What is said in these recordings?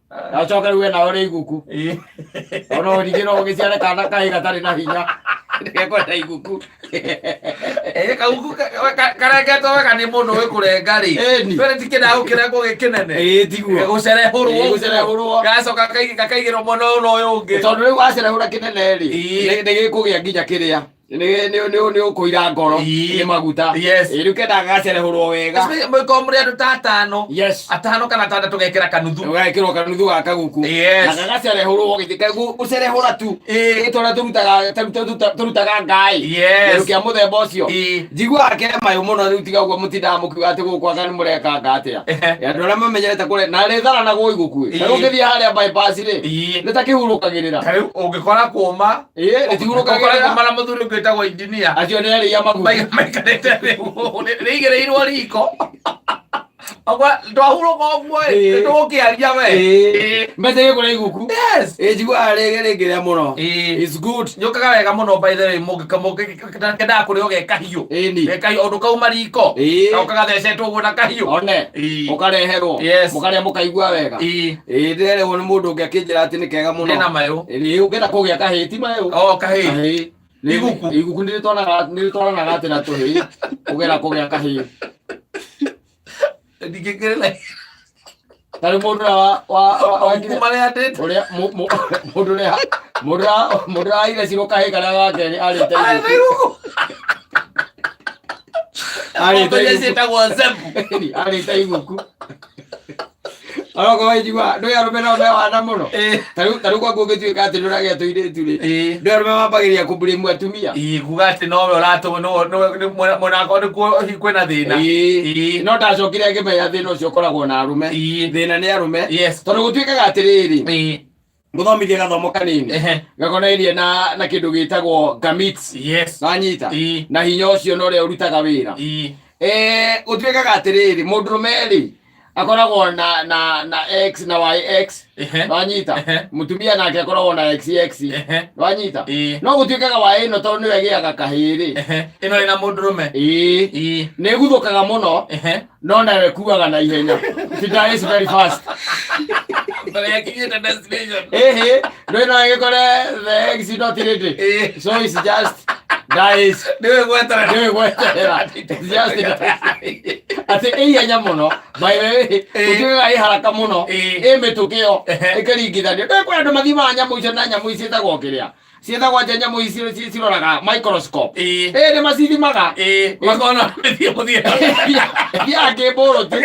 Na ũcoke rĩu we nawe ũrĩ iguku. Ona ũringĩ no ũgĩciare kana kahĩ gatarĩ na hinya. Gekwenda iguku. Ĩ, kaguku karengetwo wega nĩ mũndũ wĩ kũrenga rĩ. Ĩni. Twene tikĩendaga gũkĩrengwo gĩ kĩnene. Ĩĩ tiguo. Gũcerehũrwo. Ĩĩ, gũcerehũrwo. Gacoka gakaigĩrwo mwena ũyũ na ũyũ ũngĩ. Tondũ rĩu wacerehũra kĩnene rĩ, Ĩĩ. nĩ gĩkũgĩa nginya kĩrĩa. Nĩ ũkũira ngoro. Ĩĩ. Nĩ maguta. Yes. Ĩĩ, rĩu kendaga gacerehũrwo wega. Mũkorwo mũrĩ andũ ta atano. Yes. Atano kana atandatũ gekĩra kanuthu. Ũgekĩrwo kanuthu ga kaguku. Yes. Na gagacerehũrwo gĩthĩ gũcerehũra tu. Ĩĩ. Tũrĩa tũrutaga tũrutaga ngai. Yes. Kĩndũ kĩa mũthemba ũcio. Ĩĩ. Njiguaga ke mayũ mũno rĩu tiga ũguo mũtindaga mũkiuga atĩ gũkũ anga nĩ mũrekanga atĩa. Ehe. Andũ arĩa mamenyerete kũrĩa na rĩtharanagwo iguku. Ĩĩ. Ta rĩu ũngĩthiĩ harĩa bypass rĩ. Ĩĩ. Nĩ ta kĩhurũkagĩrĩra. Ta rĩu ũngĩkora kũma. Ĩĩ, rĩtihurũkagĩrĩra. Ũkora kũma na mũthuri ũngĩ wĩtagwo engineer. Acio nĩ arĩa maguta. Maikarĩte thĩ rĩigĩrĩirwo riko. Ogwa twahurũka ũguo ĩ, Ĩĩ. nĩtũgũkĩaria we. Ĩĩ. Mbeca igũkũrĩa iguku. Yes. Ĩĩ, njiguaga rĩngĩ rĩngĩrĩa mũno. Ĩĩ. It's good. Yũkaga wega mũno by the way mũngĩkendaga kũrĩa ge kahiũ. Ĩni. Ge kahiũ ũndũ kauma riko. Ĩĩ. Goka gathecetwo ũguo na kahiũ. One. Ĩĩ. Ũkareherwo. Yes. Mũkarĩa mũkaigua wega. Ĩĩ. Ĩĩ, ndĩrerwo nĩ mũndũ ũngĩ akĩnjĩra atĩ nĩ kega mũno. Ndĩ na mayũ. Ĩĩ, ũngĩenda kũgĩa kahĩĩ ti mayũ. O kahĩĩ. Kahĩĩ. Iguku. Iguku nĩ rĩtwaranaga atĩ na tũhĩĩ. Ũgera kũgĩa kahĩĩ. Ndingĩkĩrĩ Ta rĩu mũndũ ũrĩa Maguku marĩa ndĩte. ũrĩa mũndũ ũrĩa mũndũ ũrĩa mũndũ ũrĩa aire cirũ kahĩĩ karĩa ga kerĩ arĩte Arĩte iguku. iguku. Arĩte Ng'ombe iria iguku. ciĩtagwo zebu. Arĩte iguku. Aroko waigua ndũĩ arũme nao me wana mũno. Ĩĩ. Ta rĩu kwaku ũngĩtuĩka atĩ nĩũragĩa tũirĩtu rĩ. Ĩĩ. Ndũĩ arũme mambagĩrĩria kũmburĩmu atumia. Ĩĩ, kuga atĩ nowe ũratũma mwena wakwa nĩkuo hihi kwĩna thĩna. Ĩĩ. Ĩĩ. No ndacokire ngĩmenya thĩna ũcio ũkoragwo na arũme. Ĩĩ. Thĩna nĩ arũme. Yes. Tondũ gũtuĩkaga atĩrĩrĩ, Ĩĩ. ngũthomithie gathomo kanini. Ehe. Gakonainie na kĩndũ gĩtagwo gametes. Yes. Wanyita? Ĩĩ. Na hinya ũcio na ũrĩa ũrutaga wĩra. Ĩĩ. Gũtuĩkaga atĩrĩrĩ, mũndũrũme rĩ, akoragwo na X na YX. Ehe. Wanyita? Ehe. Mũtumia nake akoragwo na XX. Ehe. Wanyita? Ĩĩ. No gũtuĩkaga Y ĩno tondũ nĩyo ĩgĩaga kahĩĩ rĩ. Ehe. Ĩno ĩna mũndũrũme. Ĩĩ. Ĩĩ. Nĩ ĩguthũkaga mũno. Ehe. No nayo ĩkuaga na ihenya. It dies very fast. Mbere yakinyĩte destination. Ĩhĩ, ndũĩ no ĩgĩkore the X not ready. Ĩĩ. So it's just dies. Nĩwe gweterera. Nĩwe gweterera. It's just dies. Atĩ ĩ ihenya mũno. By the way, Ĩĩ. gũtuĩkaga ĩ haraka mũno. Ĩĩ. Ĩ mĩtũkĩ ĩyo. Ehe. Ĩkĩringithanio. Ndũĩ kwĩ andũ mathimaga nyamũ icio na nyamũ ici ciĩtagwo kĩrĩa. Ciĩtagwo atĩa nyamũ ici ciroraga microscope. Ĩĩ. Ĩĩ nĩ macithimaga. Ĩĩ. Makona mĩthiĩ mũthiĩ. Thiaga kĩmbũrũti.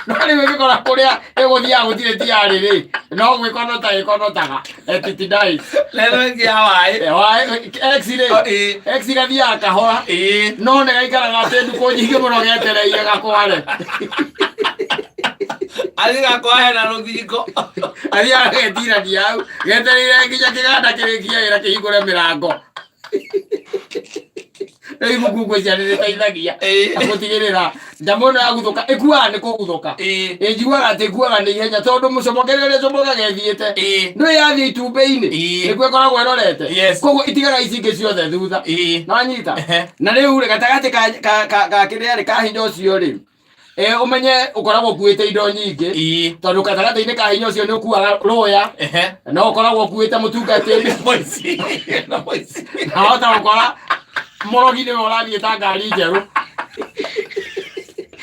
No rĩu ĩgĩkora kũrĩa ĩgũthiaga gũtirĩ tiarĩ rĩ. No gwĩkonota ĩkonotaga. Etitidai. Lero ĩngĩ ya waĩ. X rĩ. Ĩĩ. X gathiaga kahora. Ĩĩ. No nĩ gaikaraga atĩ ndukũ nyingĩ mũno getereire gakware. Athiĩ gakwa hena rũthingo. Athiaga getirania hau. Getereire nginya kĩganda kĩrĩkie wĩra kĩhingũre mĩrango. Rĩu ibuku ngwĩciria nĩ rĩteithagia Ĩĩ. gũtigĩrĩra nyamũ ĩno yaguthũka ĩkuaga nĩ kũguthũka. Ĩĩ. Ĩ njiguaga atĩ ĩkuaga nĩ ihenya tondũ mũcomokere ũrĩa ĩcomokaga ĩthiĩte. Ĩĩ. Nĩ yathiĩ itumbĩ-inĩ Ĩĩ. nĩkuo ĩkoragwo ĩrorete. Yes. Koguo itigaga ici ingĩ ciothe thutha. Ĩĩ. Nĩwanyita? Ehe. Na rĩu rĩ gatagatĩ ka kĩrĩa rĩ ka hinya ũcio rĩ ũmenye ũkoragwo ũkuĩte indo nyingĩ. Ĩĩ. Tondũ gatagatĩ-inĩ ka hinya ũcio nĩ ũkuaga rũya. Ehe. No ũkoragwo ũkuĩte mũtungatĩri. Mũici. Na mũici. Na wahota gũkora mũrogi nĩwe ũrathiĩ ta ngari njerũ.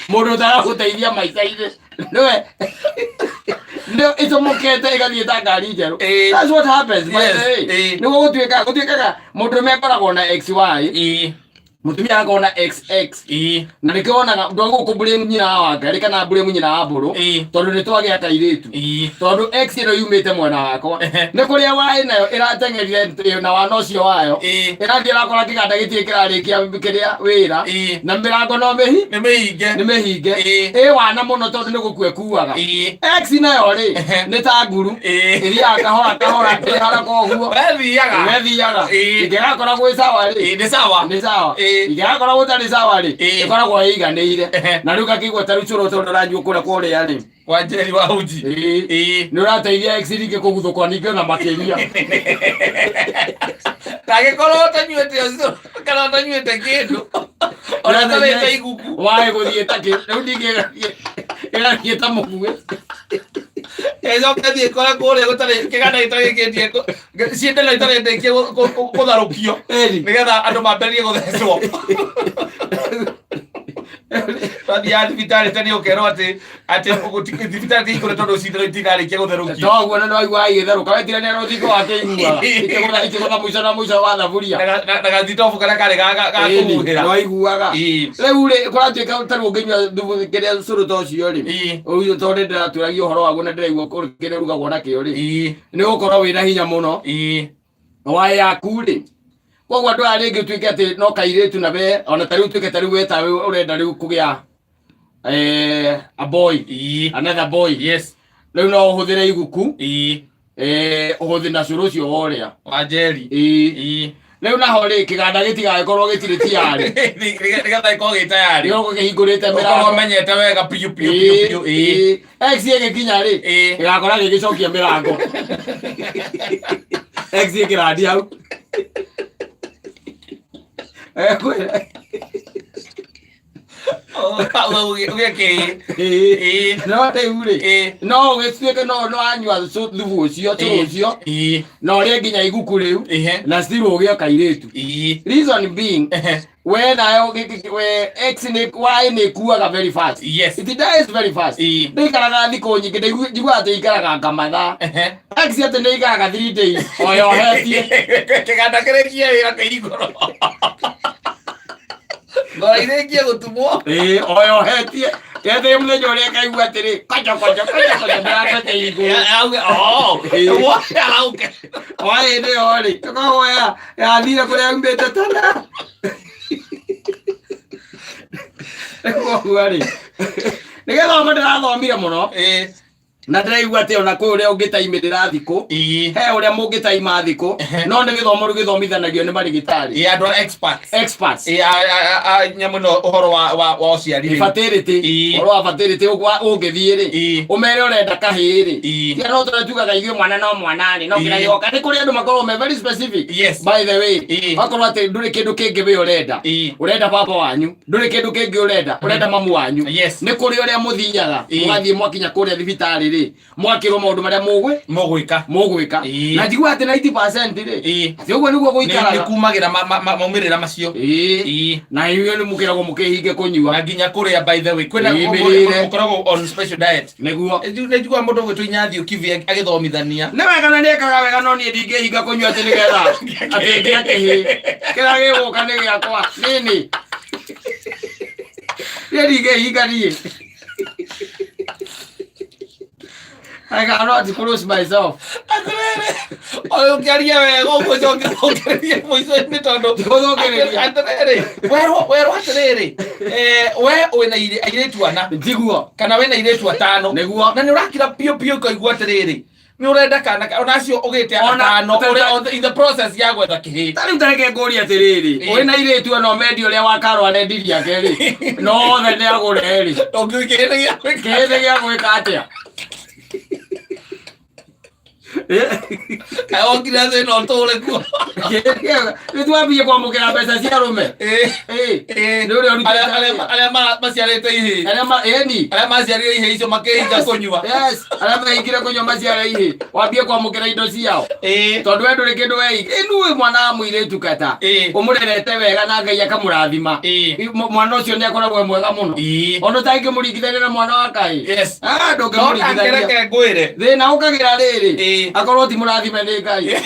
Mũndũ ũtaragũteithia maica-inĩ nĩwe nĩyo ĩcomokete ĩgathiĩ ta ngari njerũ. Ĩĩ. That's what happens, by Yes. the way. Ĩĩ. Nĩguo gũtuĩkaga mũndũrũme akoragwo na XY, Ĩĩ. mũtumia agakorwo na XX. Ĩĩ. Na nĩkĩo wonaga ndwagĩrĩirwo kũmburĩmu nyina wa Wangarĩ kana mburĩmu nyina wa Mbũrũ Ĩĩ. tondũ nĩ twagĩa kairĩtu. Ĩĩ. Tondũ X ĩno yumĩte mwena wakwa. Ehe. Nĩ kũrĩa Y nayo ĩrateng'erire na wana ũcio wayo. Ĩĩ. Ĩrathiĩ ĩrakora kĩganda gĩtirĩ kĩrarĩkia kĩrĩa wĩra. Ĩĩ. Na mĩrango no mĩhi Nĩ mĩhinge. nĩ mĩhinge. Ĩĩ. Ĩ wana mũno tondũ nĩ gũkua ĩkuaga. Ĩĩ. X nayo rĩ Ehe. nĩ ta nguru. Ĩĩ. Ĩthiaga kahora kahora ĩ haraka ũguo. Wethiaga. Wethiaga. Ĩĩ. Ĩngĩgakora gwĩ sawa rĩ. Ĩĩ, nĩ sawa. Nĩ sawa. Ĩĩ. Ingĩgakorwo gũtarĩ sawa rĩ, Ĩĩ. ĩkoragwo ĩiganĩire. Ehe. Na rĩu gakĩigua ta rĩu cũrũ tondũ ũranyua kũrĩa kũrĩa rĩ. Kwa Njeri wa uji. Ĩĩ. Ĩĩ. Nĩ ũrateithia ex rĩngĩ kũguthũkwo ningĩ ona makĩria. Ndangĩkorwo ũtanyuĩte ũcio kana ũtanyuĩte kĩndũ. Ona ũtarĩte iguku. Waĩ gũthiĩ ta kĩ, rĩu ningĩ ĩgathiĩ ta mũguĩ. Ĩcoke thiĩ ĩkore kũrĩa gũtarĩ kĩganda gĩtarĩkĩtie ciendelo itarĩ ndĩkie gũtharũkio Ĩni. nĩgetha andũ mambĩrĩrie gũthecwo. Twathiaga thibitarĩ tene ũkerwo atĩ thibitarĩ ti hingũre tondũ cindano itinarĩkia gũtherũkio. Toguo na nĩwaigua igĩtherũka wetirania rũthingo wakĩiguaga ikĩgũtha mũico na mũico wa thaburia. Na gathitobu karĩa karĩ ga Ĩni, kũhuhĩra. nĩwaiguaga. Ĩĩ. Rĩu rĩ kũratuĩka ta rĩu ũngĩnyua thubu kĩrĩa cũrũ ta ũcio rĩ, Ĩĩ. ũyũ tondũ nĩndĩratũragia ũhoro waguo na ndĩraigua kĩrĩa ũrugagwo nakĩo rĩ, Ĩĩ. nĩ ũgũkorwo wĩna hinya mũno Ĩĩ. waĩ yaku rĩ. Koguo andũ aya rĩngĩ ũtuĩke atĩ no kairĩtu na we ona ta rĩu ũtuĩke ta rĩu we tawe ũrenda rĩu kũgĩa a boy, Ĩĩ. another boy. Yes. Rĩu no ũhũthĩre iguku, Ĩĩ. ũhũthĩre na cũrũ ũcio worĩa. Wa Njeri. Ĩĩ. Ĩĩ. Rĩu naho rĩ kĩganda gĩtigagĩkorwo gĩtirĩ tiarĩ. Nĩgetha gĩkorwo gĩ tayari. Gĩkorwo kĩhingũrĩte Ũkorwo mĩrango. ũmenyete wega biũ biũ biũ biũ. Ĩĩ. Ĩĩ. Ex ĩgĩkinya rĩ, Ĩĩ. ĩgakora gĩgĩcokia mĩrango. Ex ĩkĩrandi hau. Ekwĩra. Ũgĩe kĩĩ. Ĩĩ. Ĩĩ. No rĩu rĩ, Ĩĩ. no ũgĩtuĩke no no anyua thubu ũcio, cũrũ ũcio, Ĩĩ. na ũrĩe nginya iguku rĩu, Ĩhe. na still ũgĩe kairĩtu. Ĩĩ. Reason being, Ehe. we nayo we ex nĩ y nĩ ĩkuaga very fast. Yes. It dies very fast. Ĩĩ. Ndĩikaraga thikũ nyingĩ, njiguaga atĩ ikaraga ngamathaa. Ehe. Ex atĩ nĩ ikaraga 3 days oyohetie. Kĩganda kĩrĩkie wĩra kĩhingũrwo. Ngora irĩkie gũtumwo. Ĩĩ, oyohetie. Kethĩ mũthenya ũrĩa ĩkaigua atĩrĩ, kocho kocho kocho kocho mĩrango ĩkĩhingũrwo. Auge, oh, Ĩĩ. wothe arauke. O hĩndĩ ĩyo rĩ, ĩkoragwo yathire kũrĩa yumĩte tene. Koguo rĩ, nĩ gĩthomo ndĩrathomire mũno Ĩĩ. na ndĩraigua atĩ ona kwĩ ũrĩa ũngĩtaimĩrĩra thikũ, Ĩĩ. he ũrĩa mũngĩtaima thikũ, no nĩ gĩthomo rĩu gĩthomithanagio nĩ marĩgĩtarĩ. Ĩĩ, andũ a experts. Experts. Ĩĩ, a nyamũ ĩno ũhoro wa ũciari rĩ. Fertility. Ĩĩ. Ũhoro wa fertility ũguo ũngĩthiĩ rĩ, Ĩĩ. ũmere ũrenda kahĩĩ rĩ, Ĩĩ. tiga no tũrĩa tugaga ithuĩ mwana no mwana rĩ, no kĩrĩa Ĩĩ. gĩgoka. Nĩ kũrĩ andũ makoragwo me very specific. Yes. By the way, Ĩĩ. wakorwo atĩ ndũrĩ kĩndũ kĩngĩ we ũrenda. Ĩĩ. Ũrenda baba wanyu, ndũrĩ kĩndũ kĩngĩ ũrenda, ũrenda mamu wanyu. Yes. Nĩ kũrĩ ũrĩa mũthiaga, Ĩĩ. mũgathiĩ mwakinya kũrĩa thibitarĩ rĩ, mwakĩrwo maũndũ marĩa Mũgwĩka. mũgwĩka. Ĩĩ. Na njiguaga atĩ 90% rĩ, Ĩĩ. atĩ ũguo nĩguo Nĩ gũikaraga. kumagĩra maumĩrĩra macio. Ĩĩ. Ĩĩ. Na inyuĩ nĩ mũkĩragwo mũkĩhinge kũnyua. Na nginya kũrĩa, by the way, kwĩna Ĩĩ, mĩrĩre. ũkoragwo on special diet. Nĩguo. Nĩ njiguaga mũndũ ũgwĩtwo Inyathiũ Kivi agĩthomithania. Nĩ wega na nĩekaga wega, no niĩ ndingĩhinga kũnyua atĩ nĩgetha atĩ ngĩe kĩhĩ kĩrĩa gĩgũka nĩ gĩakwa nini. Niĩ ndingĩhinga niĩ. I cannot close myself. Atĩrĩrĩ, ũyũ ũkĩaria wega ũguo coke ũthũkĩrĩrie mũico-inĩ tondũ Ndĩgũthũkĩrĩria. Atĩrĩrĩ, werwo atĩrĩrĩ, we wĩna airĩtu ana Njiguo. kana wĩna airĩtu atano. Nĩguo. Na nĩ ũrakira biũ biũ ũkaigua atĩrĩrĩ, nĩ ũrenda kana ona acio ũgĩte Ona- atano ũrĩ in the process ya gwetha kĩhĩ. Ta rĩu tareke ngũrie atĩrĩrĩ, Ĩĩ. wĩna airĩtu ana ũmendie ũrĩa wa Karo arendirie ake rĩ, no othe nĩ agũre rĩ, Ũngĩkĩhĩ gĩa gwĩka. kĩhĩ nĩ gĩa gwĩka atĩa? Kaĩ wokire thĩna ũtũre kuo. Nĩ twambie kwamũkĩra mbeca cia arũme. Ĩĩ. Ĩĩ. Ĩĩ. Nĩ ũrĩa ũrutĩte Arĩa maciarĩte ihĩĩ. Arĩa ĩni. Arĩa maciarire ihĩĩ icio makĩhinga kũnyua. Yes, arĩa mehingire kũnyua maciara ihĩĩ, wambie kwamũkĩra indo ciao. Ĩĩ. Tondũ we ndũrĩ kĩndũ wehinga. Ĩnu mwana wa mũirĩtu kata. Ĩĩ. Ũmũrerete wega na Ngai akamũrathima. Ĩĩ. Mwana ũcio nĩ akoragwo e mwega mũno. Ĩĩ. Ona ũtangĩmũringithania na mwana wa kahĩĩ. Yes. Ah, No ndũngĩmũringithania. nake ngwĩre. Thĩna ũkagĩra rĩrĩ. Ĩĩ. Akorwo ti mũrathime nĩ Ngai.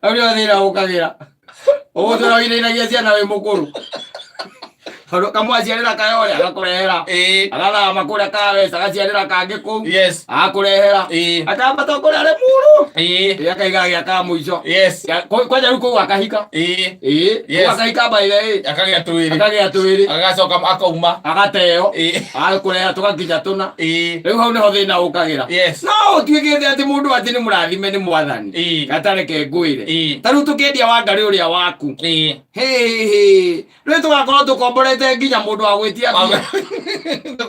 Hau nĩho thĩna ũkagĩra. Ũgũtũra ũinainagia ciana wĩ mũkũrũ. Tondũ kamwaciarĩra kayore agakũrehera. Ĩĩ. Agathama kũrĩa kawesa agaciarĩra kangĩ kũu. Yes. Agakũrehera. Ĩĩ. Akambata kũrĩa arĩ mũrũ. Ĩĩ. Ĩĩ, akaiga gĩa ka mũico. Yes. Kwanja rĩu kũu akahika. Ĩĩ. Ĩĩ. Yes. Kũu akahika by the way. Akagĩa twĩrĩ. Akagĩa twĩrĩ. Agacoka akauma. Agateo. Ĩĩ. Agakũrehera tũgakinya tũna. Ĩĩ. Rĩu hau nĩho thĩna ũkagĩra. Yes. No ũtuĩkĩte atĩ mũndũ atĩ nĩ mũrathime nĩ mwathani. Ĩĩ. Gatareke ngwĩre. Ĩĩ. Ta rĩu tũkĩendia Wangarĩ ũrĩa waku. Ĩĩ. Hĩ rĩu tũgakorwo tũkomborete nginya mũndũ wa gwĩtia mbia.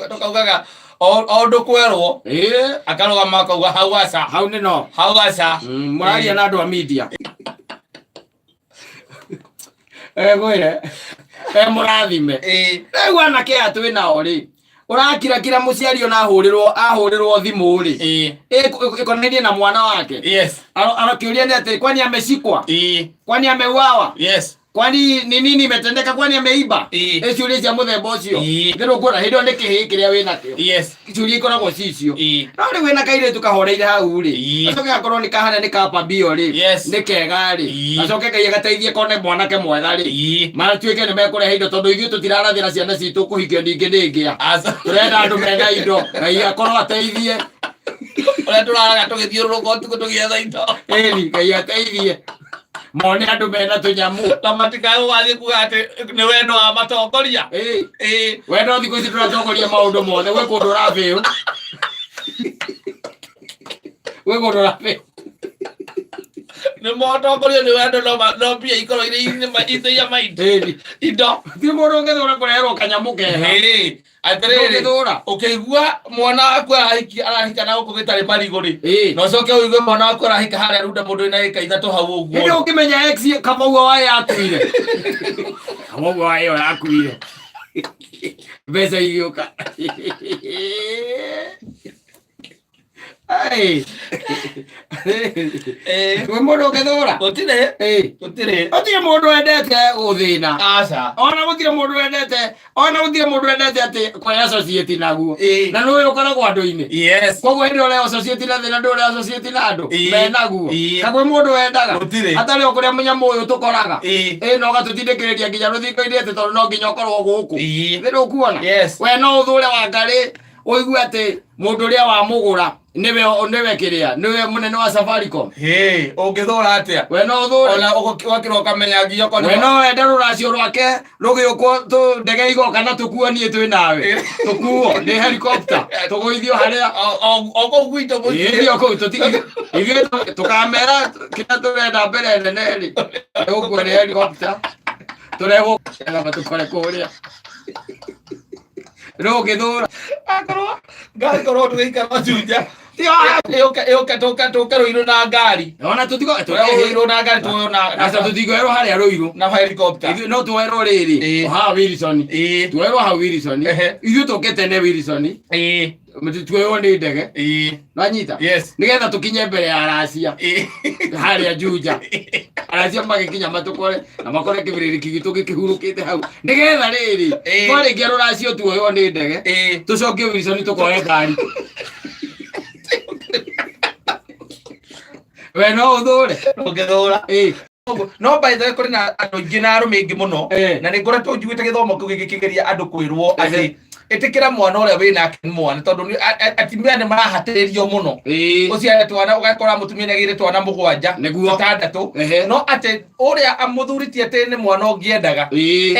Tũkaugaga o ũndũ kwerwo Ĩĩ. akarũgama akauga hau aca. Hau nĩ no. Hau aca. Mũraria na andũ a media. Ngwĩre. Mũrathime. Ĩĩ. Rĩu anake aya twĩ nao rĩ. Ũrakirakira mũciari ona ahũrĩrwo ahũrĩrwo thimũ rĩ, ĩkonainie na mwana wake. Arakĩũria nĩ atĩ kwani ameshikwa? Kwani ameuawa? Kwani ni nini imetendeka? Kwani ameiba? Ĩ ciũria cia mũthemba ũcio. Nĩ ũkuona hĩndĩ ĩyo nĩ kĩhĩĩ kĩrĩa wĩ nakĩo. Ciũria ikoragwo ci icio. No rĩu wĩna kairĩtu kahoreire hau rĩ, gacoke gakorwo nĩ kahana nĩ kapambio rĩ, nĩ kega rĩ, gacoke Ngai agateithie kone mwanake mwega rĩ, matuĩke nĩ mekũrehe indo, tondũ ithuĩ tũtirarathĩra ciana citũ kũhikio ningĩ nĩ ngĩa. Aca. Tũrenda andũ mena indo, Ngai akorwo ateithie. Ũrĩa tũraraga tũgĩthiũrũrũka ũtukũ tũgĩetha indo. Ĩni, Ngai ateithie mone andũ mena tũnyamũ. Na matikae gũgathiĩ kuga atĩ nĩ wendo wa matongoria. Ĩĩ. Ĩĩ. Wendo thikũ ici tũratongoria maũndũ mothe, gwĩ kũndũ ũrabĩũ, gwĩ kũndũ ũrabĩũ. Nĩ motongorio nĩ wendo, no no mbia ikorwo irĩ iria maindi. Ĩni. Indo. Gũtirĩ mũndũ ũngĩthũra kũreherwo kanyamũ kega. Ĩĩ. Atĩrĩrĩ, Ndũngĩthũra. Ũkĩigua mwana waku arahiki arahika na gũkũ gĩtarĩ marigũ rĩ, Ĩĩ. na ũcoke ũigue mwana waku arahika harĩa runda mũndũ wĩna ĩka 3 hau Hĩndĩ ũguo. ũngĩmenya ex Kamau wa yakuire, Kamau wa ĩyo yakuire mbeca igĩũka. Ai. Gwĩ mũndũ ũngĩthũra? Gũtirĩ. Ĩĩ. Gũtirĩ. Gũtirĩ mũndũ wendete gũthĩna. Aca. Ona gũtirĩ mũndũ wendete, ona gũtirĩ mũndũ wendete atĩ kwĩ associate naguo. Na nĩ ũyũ ũkoragwo andũ-inĩ. Koguo hĩndĩ ũrĩa associate na thĩna, ndũrĩa associate na andũ menaguo. Na kwĩ mũndũ wendaga? Gũtirĩ. Hatarĩ o kũrĩa mũnyamũ ũyũ tũkoraga. Ĩĩ, na ũgatũtindĩkĩrĩria nginya rũthingo-inĩ atĩ tondũ no nginya ũkorwo gũkũ. Thĩ ndũkuona? Yes. We no ũthũre Wangarĩ ũigue atĩ mũndũ ũrĩa wamũgũra nĩwe nĩwe kĩrĩa nĩwe mũnene wa Safaricom. Hĩ, ũngĩthũra atĩa? We no ũthũre? Ona ũgakĩra ũkamenya nginya okorwo We no wende rũracio rwake rũgĩũkwo ndege igoka na tũkuo niĩ twĩ nawe tũkuo nĩ helicopter tũgũithio harĩa o kũu gwitũ mũciĩ. Ĩĩ, o kũu ithuĩ tũkamera kĩrĩa tũrenda mbere nene rĩ, ũguo nĩ helicopter tũrehwo tũkore kũrĩa rũgĩthũra. Akorwo ngakorwo tũgĩikara Juja. Ti o Ĩũke ĩũke tũke tũke Rũirũ na ngari. Ona tũtigo Rũirũ na ngari tuoywo na aca tũtingoerwo harĩa Rũirũ. Na helicopter. Ithuĩ no tuoerwo rĩrĩ o haha Wilson. Tuoerwo hau Wilson. Ithuĩ tũke tene Wilson. Tuoywo nĩ ndege. Nwanyita? Yes. Nĩgetha tũkinye mbere ya aracia harĩa Juja, aracia magĩkinya matũkore na makore kĩbĩrĩrĩki gitũ gĩkĩhurũkĩte hau, nĩgetha rĩrĩ twarĩkia rũracio tuoywo nĩ ndege tũcokie Wilson tũkoe ngari. We no ũthũre? Ũngĩthũra? Ĩĩ. No by the way, kũrĩ na andũ aingĩ na arũme aingĩ mũno na nĩ ngoretwo njiguĩte gĩthomo kĩu gĩkĩgeria andũ kwĩrwo atĩ ĩtĩkĩra mwana ũrĩa wĩ nake nĩ mwana, tondũ atumia nĩ marahatĩrĩrio mũno ũciare twana, ũgakora mũtumia nĩ agĩire twana 7, 6, no atĩ ũrĩa mũthuri ti atĩ nĩ mwana ũngĩendaga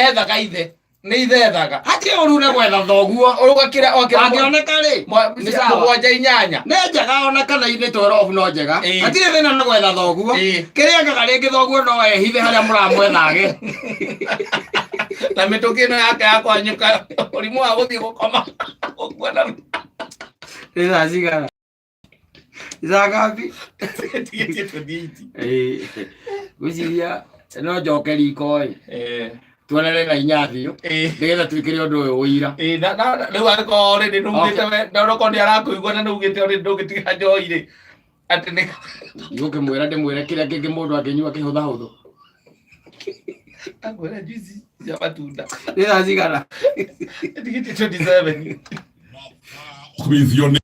ethaga ithe, nĩ ithe ethaga. Hatirĩ ũru na gwetha thoguo. Ũgakĩra wakĩra Angĩoneka rĩ, nĩ sawa. 7, 8. Nĩ njega, ona kana inĩ 12 no njega. Hatirĩ thĩna na gwetha thoguo. Kĩrĩa engaga rĩngĩ thoguo no ehithe harĩa mũramwethage. Na mĩtũkĩ ĩno yake ya kwanyũka ũrimũ wa gũthiĩ gũkoma gũkua na Nĩ thaa cigana? Thaa ngapi? Tigĩtie 28. Ĩĩ. Ngwĩciria no njoke riko ĩ tuonere na inyathio nĩgetha twĩkĩre ũndũ ũyũ ũira. Ĩĩ, rĩu angĩkorwo rĩ nĩ nĩugĩte we na onokorwo nĩ arakũigua na nĩugĩte rĩ ndũngĩtiga njohi rĩ atĩ nĩ Ngũkĩmwĩra ndĩmwĩre kĩrĩa kĩngĩ mũndũ angĩnyua kĩhũthahũthũ. Akwĩra juici cia matunda. Nĩ thaa cigana? Tigĩtie 27. Kũbithio nĩ